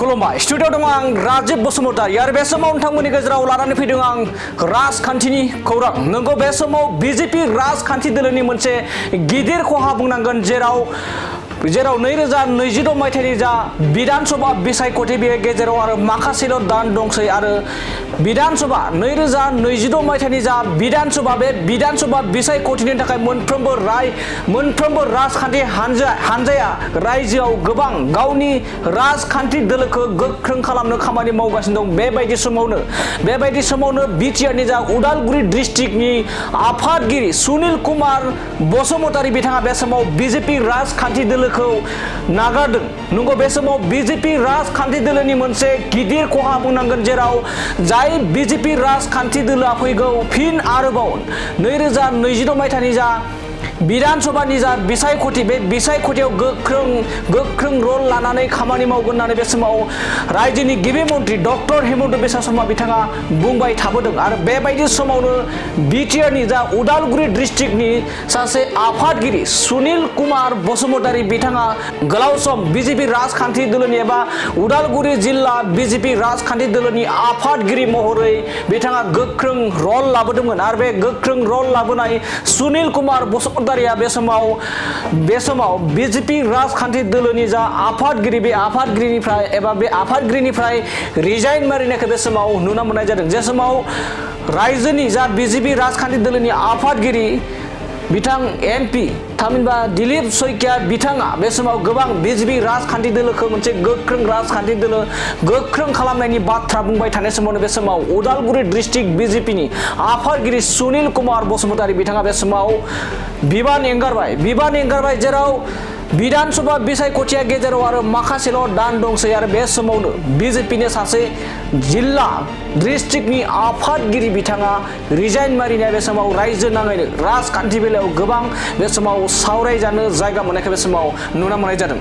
खुलुमबाय स्टुडिअ दङ आं राजीब बसुमतारी आरो बे समाव नोंथांमोननि गेजेराव लानानै फैदों आं राजखान्थिनि खौरां। नंगौ बे समाव बीजेपी राजखान्थि दोलोनि मोनसे गिदिर खहा बुंनांगोन जेराव 2026 मायथाइनि जा विधानसभा बिसायख'थि बे गेजेराव आरो माखासेल' दान दंसै आरो विधानसभा 2026 मायथाइनि जा विधानसभा बे विधानसभा बिसायख'थिनि थाखाय मोनफ्रोमबो राजखान्थि हानजाया रायजोआव गोबां गावनि राजखान्थि दोलोखौ गोख्रों खालामनो खामानि मावगासिनो दं। बेबायदि समावनो बिटिआरनि जा उदालगुरि डिस्ट्रिक्टनि आफादगिरि सुनिल कुमार बसुमतारी बिथाङा बे समाव बीजेपी राजखान्थि दोलोखौ नागारदों। नंगौ बे समाव बीजेपी राजखान्थि दोलोनि मोनसे गिदिर खहा बुंनांगोन जेराव जाय बीजेपी राजखान्थि दोलोआ फैगौ फिन आरोबाव 2026 मायथाइनि जा विधानसभानि जा बिसायख'थि बे बिसायख'थियाव गोख्रों रल लानानै खामानि मावगोन होननानै बे समाव रायजोनि गिबि मन्त्रि डक्टर हेमन्त बिश्व शर्मा बिथाङा बुंबाय थाबोदों आरो बेबायदि समावनो बिटिआरनि जा उदालगुरि डिस्ट्रिक्टनि सासे आफादगिरि सुनिल कुमार बसुमतारी बिथाङा गोलाव सम बीजेपी राजखान्थि दोलोनि एबा उदालगुरि जिल्ला बीजेपी राजखान्थि दोलोनि आफादगिरि महरै बिथाङा गोख्रों रल लाबोदोंमोन आरो बे गोख्रों रल लाबोनाय सुनिल कुमार बसुमतारी बे समाव बीजेपी राजखान्थि दोलोनि जा आफादगिरि बे आफादगिरिनिफ्राय रिजाइन मारिनायखौ बे समाव नुनो मोननाय जादों। जे समाव रायजोनि जा बीजेपी राजखान्थि दोलोनि आफादगिरि बिथां एमपि थामहिनबा दिलीप शइकिया बिथाङा बे समाव गोबां बीजेपी राजखान्थि दोलोखौ मोनसे गोख्रों राजखान्थि दोलो गोख्रों खालामनायनि बाथ्रा बुंबाय थानाय समावनो बे समाव उदालगुरि डिस्ट्रिक्ट बीजेपीनि आफादगिरि सुनिल कुमार बसुमतारी बिथाङा बे समाव बिबान एंगारबाय जेराव विधानसभा बिसायख'थिया गेजेराव आरो माखासेल' दान दंसै आरो बे समावनो बीजेपीनि सासे जिल्ला डिस्ट्रिक्टनि आफादगिरि बिथाङा रिजाइन मारिनाया बे समाव रायजो नाङैनो राजखान्थि बेलायाव गोबां बे समाव सावरायजानो जायगा मोननायखौ बे समाव नुनो मोननाय जादों।